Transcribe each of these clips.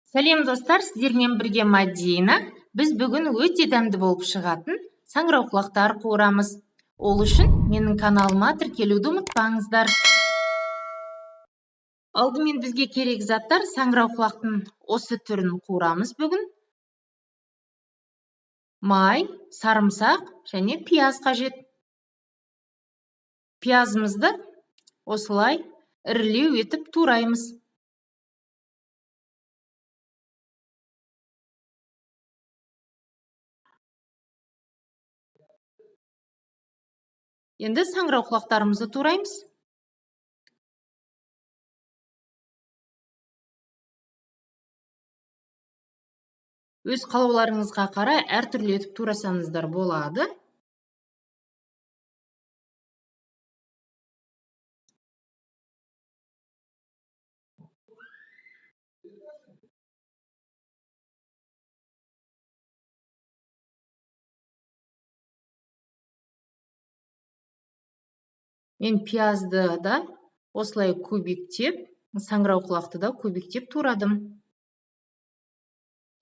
Сәлем, достар, сіздермен бірге Мадина. Біз бүгін өте дәмді болып шығатын саңырауқұлақтар қуырамыз. Ол үшін менің каналыма тіркелуді ұмытпаңыздар. Алдымен бізге керек заттар: саңырауқұлақтың осы түрін қуырамыз бүгін. Май, сарымсақ және пияз қажет. Пиязымызды осылай ірілеу етіп тураймыз. Енді саңырауқұлақтарымызды тураймыз. Өз қалауларыңызға қарай әртүрлі етіп турасаңыздар болады. Мен пиязды да осылай кубиктеп, саңырауқұлақты да кубиктеп турадым.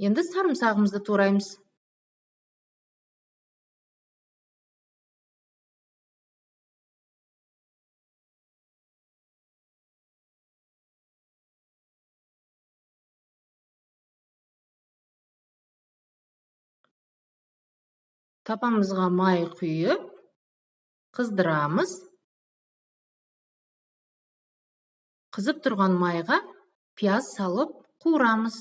Енді сарымсағымызды тураймыз. Тапамызға май құйып, қыздырамыз. Қызып тұрған майға пияз салып қуырамыз.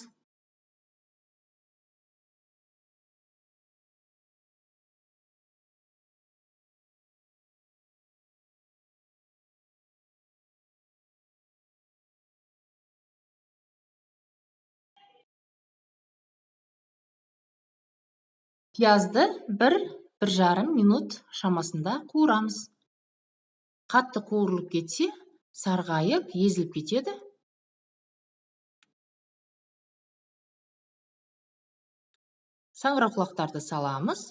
Пиязды 1-1,5 минут шамасында қуырамыз. Қатты қуырылып кетсе, сарғайып, езіліп кетеді. Саңырауқұлақтарды саламыз.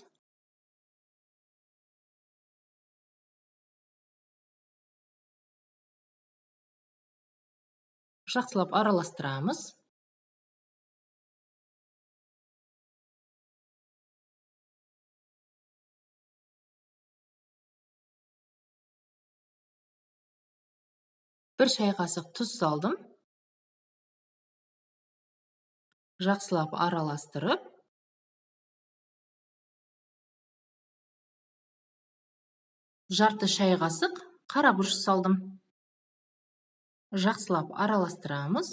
Жақсылап араластырамыз. Бір шай қасық тұз салдым. Жақсылап араластырып, жарты шай қасық қара бұрыш салдым. Жақсылап араластырамыз.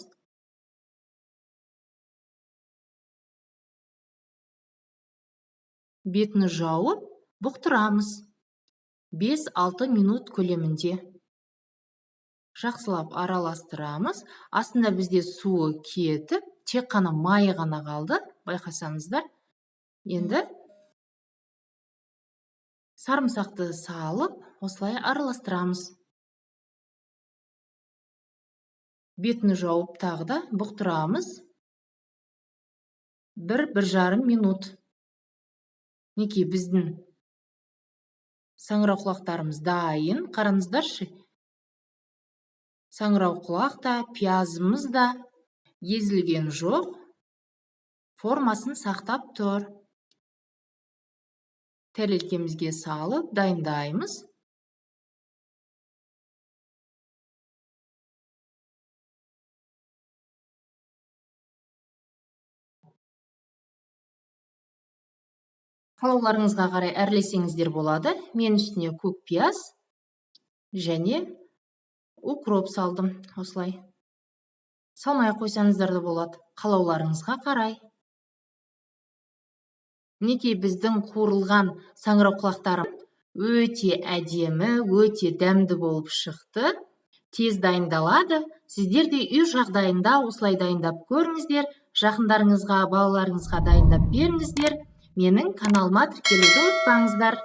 Бетін жауып, бұқтырамыз. 5-6 минут көлемінде. Жақсылап араластырамыз. Астында бізде суы кетіп, тек қана майы ғана қалды, байқасаңыздар. Енді сарымсақты салып, осылай араластырамыз. Бетін жауып тағы да бұқтырамыз. 1-1,5 минут. Мінекей біздің саңырауқұлақтарымыз дайын. Қараңыздаршы. Саңырауқұлақ та, пиязымыз да езілген жоқ, формасын сақтап тұр. Тәрелкемізге салып дайындаймыз. Қалауларыңызға қарай әрлесеңіздер болады. Мен үстіне көк пияз және укроп салдым осылай. Салмай қойсаңыздар да болады, қалауларыңызға қарай. Мінекей біздің қуырылған саңырауқұлақтарым өте әдемі, өте дәмді болып шықты. Тез дайындалады. Сіздер де үй жағдайында осылай дайындап көріңіздер. Жақындарыңызға, балаларыңызға дайындап беріңіздер. Менің каналыма тіркелуді ұмытпаңыздар.